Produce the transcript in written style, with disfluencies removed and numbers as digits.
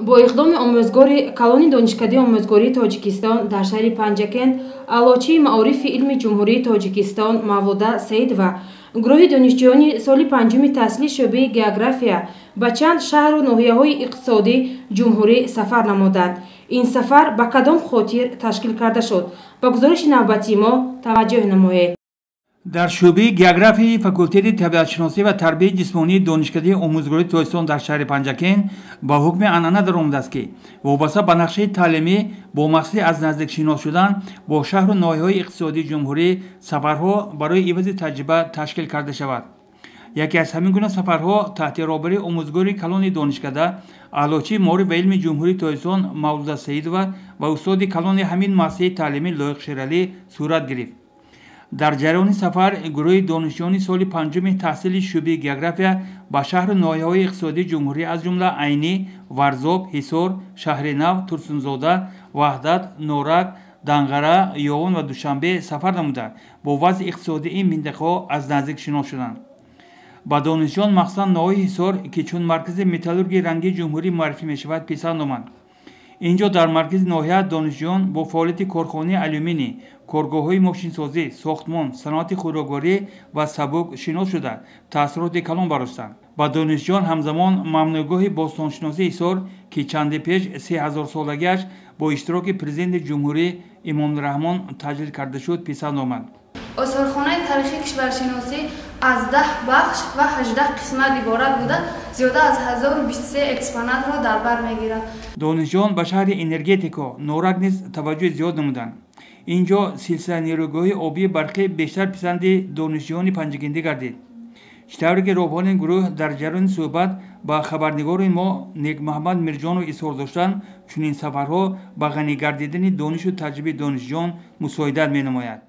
Бо иқдоми омӯзгори калони Донишкадаи омӯзгории Тоҷикистон дар шаҳри Панҷакент, аълочии маорифи илми Ҷумҳурии Тоҷикистон Мавлуда Саидова, гурӯҳи донишҷӯёни соли панҷуми таҳсили шӯъбаи география ба чанд шаҳру ноҳияҳои иқтисодии ҷумҳурӣ сафар намуданд. Ин сафар ба кадом хотир ташкил карда шуд? Ба гузориши навбатии мо таваҷҷӯҳ намоед. Дар шӯъбаи географияи факултети табиатшиносӣ ва тарбияи ҷисмонии Донишкадаи омӯзгории Тоҷикистон дар шаҳри Панҷакент ба ҳукми анъана даромадааст, ки вобаста ба нақшаи таълимӣ бо мақсади аз наздик шинос шудан бо шаҳру ноҳияҳои иқтисодии ҷумҳурӣ сафарҳо барои ивази таҷриба ташкил карда шавад. Яке аз ҳамин гуна сафарҳо таҳти роҳбарии омӯзгори калони донишкада, аълочии маориф ва илми Ҷумҳурии Тоҷикистон Мавлуда Саидова ва устоди калони ҳамин муассисаи таълимӣ Лоиқ Шералӣ сурат гирифт. Дар ҷараёни сафар гурӯҳи донишҷӯёни соли панҷуми таҳсили шӯъбаи география ба шаҳру ноҳияҳои иқтисодии ҷумҳурӣ, аз ҷумла Айнӣ, Варзоб, Ҳисор, Шаҳри Нав, Турсунзода, Ваҳдат, Норак, Данғара, Ёвон ва Душанбе сафар намуда, бо вазъи иқтисодии ин минтақаҳо аз наздик шинос шуданд. Ба донишҷӯён махсусан ноҳияи Ҳисор, ки чун маркази металлургии рангии ҷумҳурӣ муаррифӣ мешавад, писанд омад. Инҷо дар маркази ноҳия донишҷӯён бо фаъолияти корхонаи алюминий, коргоҳҳои мошинсозӣ, сохтмон, саноати хӯрокворӣ ва сабук шинос шуда, таассуроти калон бароштанд. Ба донишҷӯён ҳамзамон мамнӯъгоҳи бостоншиносии Ҳисор, ки чанде пеш 3000-солагиаш бо иштироки президенти ҷумҳурӣ Эмомалӣ Раҳмон таҷлил карда шуд, писанд омад. Осорхонаи тарихи кишваршиносӣ аз 10 бахш ва 18 қисмат иборат буда, зиёда аз 1023 экспонатро дар бар мегирад. Донишҷӯён ба шаҳри Энергетико Норак низ таваҷҷӯҳи зиёд намуданд. Инҷо силсила нерӯгоҳи обии барқӣ бештар писанди донишҷӯёни панҷакентӣ гардид. Чӣ тавре ки роҳбарони гурӯҳ дар ҷараёни суҳбат ба хабарнигори мо Некмуҳаммад Мирҷонов изҳор доштанд, чунин сафарҳо ба ғанӣ гардидани донишу таҷрибаи донишҷӯён мусоидат менамояд.